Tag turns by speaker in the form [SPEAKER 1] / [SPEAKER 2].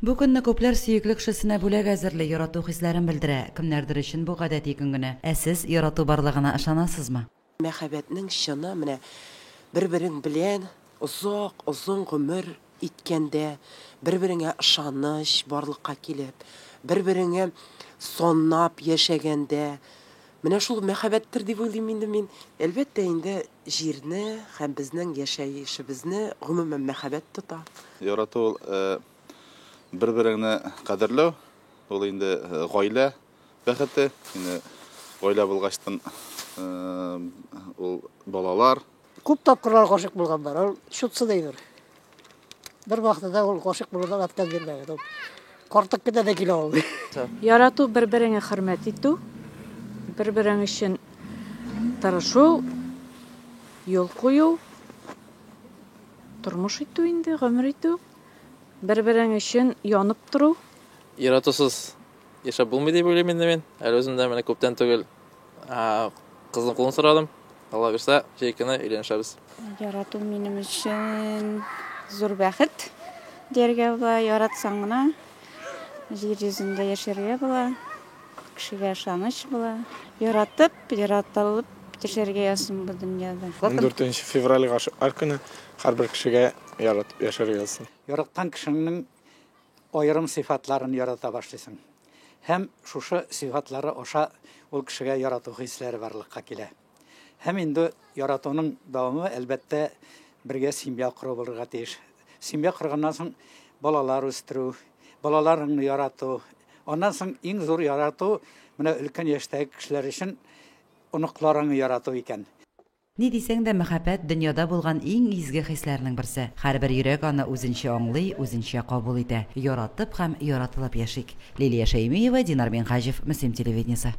[SPEAKER 1] Бу көнне күпләр сөекле кешесенә бүләк әзерли, ярату хисләрен белдерә. Кемнәрдер өчен бу гадәти көн генә. Ә сез ярату барлыгына ышанасызмы?
[SPEAKER 2] Мәхәббәтнең чыны менә бер-берең белән озак, озын гомер иткәндә, бер-береңә ышаныч барлыкка килеп, бер-береңә санап яшәгәндә, менә шул мәхәббәттер дип уйлыйм инде мин. Әлбәттә инде, җирне һәм безнең яшәешебезне гомумән мәхәббәт тота.
[SPEAKER 3] Ярату ул бер-береңне кадерләү, ул инде гаилә бәхете. Инде гаилә булгачтын ул балалар.
[SPEAKER 4] Күп тапкырлар гашыйк булган бар. Ул чутсыз әйбер. Бер вакытта да ул гашыйк булудан отказ бирмәгән. Ул картлык көндә дә килә ул.
[SPEAKER 5] Ярату бер-береңә хөрмәт итү, бер-берең өчен тырышу, юл кую, тормыш итү инде, гомер итү. Бер-берең өчен янып тору.
[SPEAKER 6] Яратусыз яшәп булмый дип уйлыйм инде мин. Әле үзем дә менә күптән түгел кызның кулын сорадым. Алла бирсә, җәй көне өйләнешәбез.
[SPEAKER 7] Ярату минем өчен зур бәхет дияргә була. Яратсаң гына җир йөзендә яшәргә була, кешегә ышаныч була. Яратып, яратылып яшәргә язсын бу дөньяда.
[SPEAKER 8] 14 февраль гашыйклар көне. Һәрбер кешегә яратып яшәргә язсын.
[SPEAKER 9] Яраткан кешеңнең аерым сыйфатларын ярата башлыйсың. Һәм шушы сыйфатлары аша ул кешегә ярату хисләре барлыкка килә. Һәм инде яратуның дәвамы, әлбәттә, бергә семья кору булырга тиеш. Семья корганнан соң балалар үстерү, балаларыңны ярату. Аннан соң иң зур ярату менә өлкән яшьтәге кешеләр өчен оныкларыңны ярату икән.
[SPEAKER 1] Ни дисәң дә, мәхәббәт, дөньяда булган иң изге хисләрнең берсе. Һәрбер йөрәк аны үзенчә аңлый, үзенчә кабул итә. Яратып һәм яратылып яшик. Лилия Шәймиева, Динар Минһаҗев, Мөслим телевидениесе.